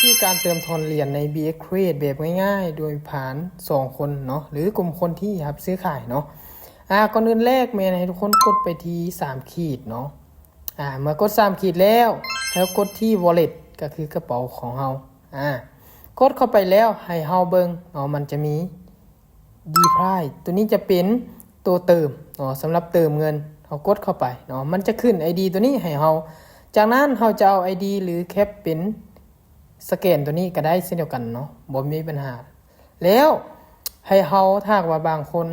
ວິທີການເຕີມຖອນຫຼຽນໃນ ບີເອັກສ ເຄຣດ ແບບງ່າຍໆ ໂດຍຜ່ານສອງຄົນເນາະ ຫຼື ກຸ່ມຄົນທີ່ຮັບຊື້ຂາຍເນາະ. ອາ ກ່ອນອື່ນແລກແມ່ນໃຫ້ທຸກຄົນກົດໄປທີ່ສາມຂີດເນາະ. ອາ ເມື່ອກົດສາມຂີດແລ້ວ ໃຫ້ເຮົາກົດທີ່ ວໍເລັດ ກໍຄືກະເປົາຂອງເຮົາ. ອາ ກົດເຂົ້າໄປແລ້ວໃຫ້ເຮົາເບິ່ງເນາະ ມັນຈະມີ ດີພຣາຍ ຕົວນີ້ຈະເປັນຕົວເຕີມເນາະ ສຳລັບເຕີມເງິນ. ເຮົາກົດເຂົ້າໄປເນາະ ມັນຈະຂຶ້ນໄອດີຕົວນີ້ໃຫ້ເຮົາ. ຈາກນັ້ນເຮົາຈະເອົາໄອດີ ຫຼື ແຄັບເປັນສະແກນຕົວນີ້ກໍໄດ້ເຊັ່ນດຽວກັນເນາະ ບໍ່ມີບັນຫາ. ແລ້ວໃຫ້ເຮົາ ຖ້າຫາກວ່າບາງຄົນ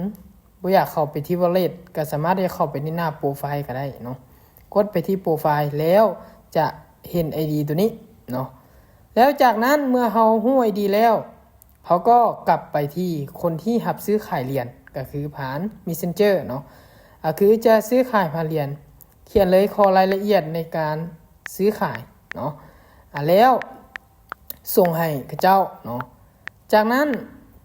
ບໍ່ຢາກເຂົ້າໄປທີ່ ວໍເລັດ ກໍສາມາດທີ່ຈະເຂົ້າໄປໃນໜ້າໂປຣໄຟລ໌ກໍໄດ້ເນາະ. ກົດໄປທີ່ໂປຣໄຟລ໌ ແລ້ວຈະເຫັນໄອດີຕົວນີ້ເນາະ. ແລ້ວຈາກນັ້ນເມື່ອເຮົາຮູ້ໄອດີແລ້ວ ເຮົາກໍກັບໄປທີ່ຄົນທີ່ຮັບຊື້ຂາຍຫຼຽນ ກໍຄືຜ່ານ ເມສເຊັນເຈີ ເນາະ. ອາ ຄືຈະຊື້ຂາຍຜ່ານຫຼຽນ ຂຽນເລີຍຂໍ້ລາຍລະອຽດໃນການຊື້ຂາຍເນາະ. ອາ ແລ້ວສົ່ງໃຫ້ເຂົາເຈົ້າເນາະ. ຈາກນັ້ນ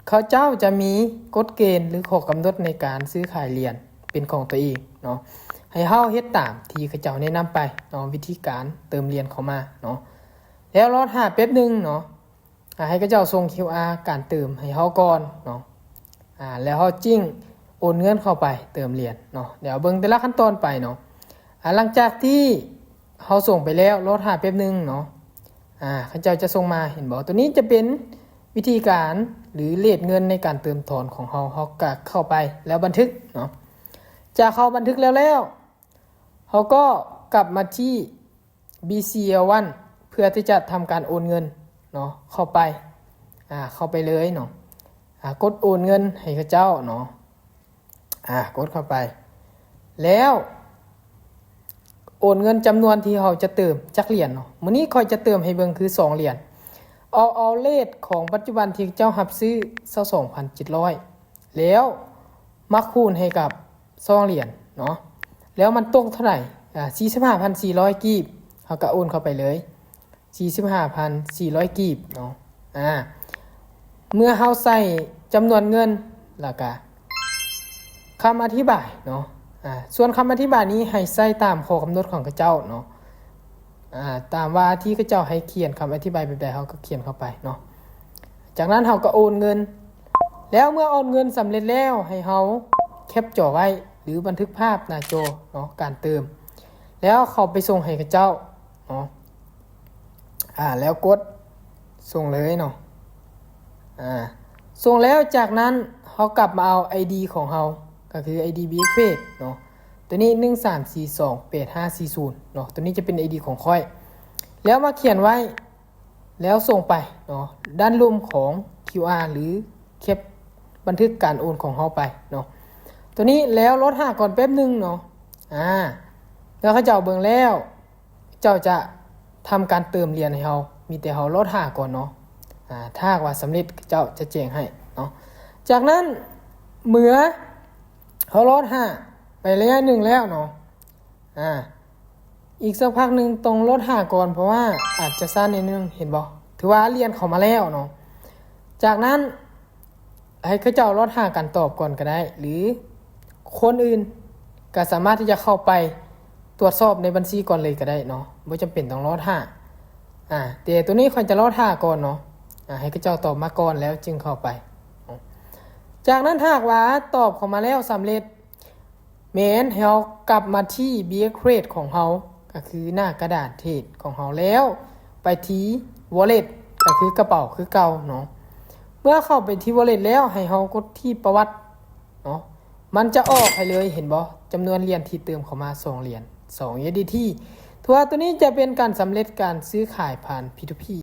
ເຂົາເຈົ້າຈະມີກົດເກນ ຫຼື ຂໍ້ກຳນົດໃນການຊື້ຂາຍຫຼຽນເປັນຂອງຕົວເອງເນາະ ໃຫ້ເຮົາເຮັດຕາມທີ່ເຂົາເຈົ້າແນະນຳໄປເນາະ ວິທີການເຕີມຫຼຽນເຂົ້າມາເນາະ. ແລ້ວລໍຖ້າແປັບໜຶ່ງເນາະ. ອາ ໃຫ້ເຂົາເຈົ້າສົ່ງຄິວອາການເຕີມໃຫ້ເຮົາກ່ອນເນາະ. ອາ ແລ້ວເຮົາຈິ້ງໂອນເງິນເຂົ້າໄປເຕີມຫຼຽນເນາະ. ດຽວເບິ່ງແຕ່ລະຂັ້ນຕອນໄປເນາະ. ອາ ຫຼັງຈາກທີ່ເຮົາສົ່ງໄປແລ້ວ ລໍຖ້າແປັບໜຶ່ງເນາະ. ອາ ເຂົາເຈົ້າຈະສົ່ງມາ ເຫັນບໍ່? ຕົວນີ້ຈະເປັນວິທີການ ຫຼື ເລດເງິນໃນການເຕີມຖອນຂອງເຮົາ. ເຮົາກໍເຂົ້າໄປແລ້ວບັນທຶກເນາະ. ຈາກເຮົາບັນທຶກແລ້ວແລ້ວ ເຮົາກໍກັບມາທີ່ ບີຊີແອລວັນ ເພື່ອທີ່ຈະທຳການໂອນເງິນເນາະ ເຂົ້າໄປ ອາ ເຂົ້າໄປເລີຍເນາະ. ອາ ກົດໂອນເງິນໃຫ້ເຂົາເຈົ້າເນາະ. ອາ ກົດເຂົ້າໄປ ແລ້ວໂອນເງິນຈຳນວນທີ່ເຮົາຈະເຕີມຈັກຫຼຽນເນາະ. ມື້ນີ້ຂ້ອຍຈະເຕີມໃຫ້ເບິ່ງຄືສອງຫຼຽນ. ເອົາ ເອົາເລດຂອງປັດຈຸບັນທີ່ເຈົ້າຮັບຊື້ ຊາວສອງພັນເຈັດຮ້ອຍ ແລ້ວມາຄູນໃຫ້ກັບສອງຫຼຽນເນາະ. ແລ້ວມັນຕົກເທົ່າໃດ? ອາ ສີ່ສິບຫ້າພັນສີ່ຮ້ອຍກີບ. ເຮົາກໍໂອນເຂົ້າໄປເລີຍ ສີ່ສິບຫ້າພັນສີ່ຮ້ອຍກີບເນາະ. ອາ ເມື່ອເຮົາໃສ່ຈຳນວນເງິນ ແລ້ວກະຄຳອະທິບາຍເນາະ. ອາ ສ່ວນຄຳອະທິບາຍນີ້ໃຫ້ໃສ່ຕາມຂໍ້ກຳນົດຂອງເຂົາເຈົ້າເນາະ. ອາ ຕາມວ່າທີ່ເຂົາເຈົ້າໃຫ້ຂຽນຄຳອະທິບາຍແບບໃດ ເຮົາກໍຂຽນເຂົ້າໄປເນາະ. ຈາກນັ້ນເຮົາກໍໂອນເງິນ. ແລ້ວເມື່ອໂອນເງິນສຳເລັດແລ້ວ ໃຫ້ເຮົາແຄັບຈໍໄວ້ ຫຼື ບັນທຶກພາບໜ້າຈໍເນາະ ການເຕີມ. ແລ້ວເຂົ້າໄປສົ່ງໃຫ້ເຂົາເຈົ້າເນາະ. ອາ ແລ້ວກົດສົ່ງເລີຍເນາະ. ອາ ສົ່ງແລ້ວ ຈາກນັ້ນເຮົາກັບມາເອົາໄອດີຂອງເຮົາ ກໍຄືໄອດີ ບີເອັກສ ເນາະ. ຕົວນີ້ ໜຶ່ງສາມສີ່ສອງແປດຫ້າສີ່ສູນ ເນາະ. ຕົວນີ້ຈະເປັນໄອດີຂອງຂ້ອຍ. ແລ້ວມາຂຽນໄວ້ ແລ້ວສົ່ງໄປເນາະ ດ້ານລຸ່ມຂອງຄິວອາ ຫຼື ແຄັບບັນທຶກການໂອນຂອງເຮົາໄປເນາະ. ຕົວນີ້ແລ້ວລໍຖ້າກ່ອນແປັບໜຶ່ງເນາະ. ອາ ເມື່ອເຂົາເຈົ້າເບິ່ງແລ້ວ ເຈົ້າຈະທຳການເຕີມຫຼຽນໃຫ້ເຮົາ ມີແຕ່ເຮົາລໍຖ້າກ່ອນເນາະ. ອາ ຖ້າຫາກວ່າສຳເລັດ ເຂົາເຈົ້າຈະແຈ້ງໃຫ້ເນາະ. ຈາກນັ້ນເມື່ອເຮົາລໍຖ້າໄປໄລຍະໜຶ່ງແລ້ວເນາະ. ອາ ອີກສັກພັກໜຶ່ງຕ້ອງລໍຖ້າກ່ອນ ເພາະວ່າອາດຈະຊ້າໜ້ອຍໜຶ່ງ ເຫັນບໍ່? ຖືວ່າຫຼຽນເຂົ້າມາແລ້ວເນາະ. ຈາກນັ້ນໃຫ້ເຂົາເຈົ້າລໍຖ້າການຕອບກ່ອນກໍໄດ້ ຫຼື ຄົນອື່ນກໍສາມາດທີ່ຈະເຂົ້າໄປຕວດສອບໃນບັນຊີກ່ອນເລີຍກໍໄດ້ເນາະ ບໍ່ຈຳເປັນຕ້ອງລໍຖ້າ. ອາ ແຕ່ຕົວນີ້ຂ້ອຍຈະລໍຖ້າກ່ອນເນາະ. ອາ ໃຫ້ເຂົາເຈົ້າຕອບມາກ່ອນແລ້ວຈຶ່ງເຂົ້າໄປ. ຈາກນັ້ນຖ້າຫາກວ່າຕອບເຂົ້າມາແລ້ວສຳເລັດ ແມ່ນໃຫ້ເຮົາກັບມາທີ່ ບີເອັກສ ເຄຣດ ຂອງເຮົາ ກໍຄືໜ້າກະດານເທຣດຂອງເຮົາ ແລ້ວໄປທີ່ ວໍເລັດ ກໍຄືກະເປົາຄືເກົ່າເນາະ. ເມື່ອເຂົ້າໄປທີ່ ວໍເລັດ ແລ້ວ ໃຫ້ເຮົາກົດທີ່ປະຫວັດເນາະ. ມັນຈະອອກໃຫ້ເລີຍ ເຫັນບໍ່? ຈຳນວນຫຼຽນທີ່ເຕີມເຂົ້າມາ ສອງຫຼຽນ ສອງ ຢູເອສດີທີ. ຖືວ່າຕົວນີ້ຈະເປັນການສຳເລັດການຊື້ຂາຍຜ່ານ ພີທູພີ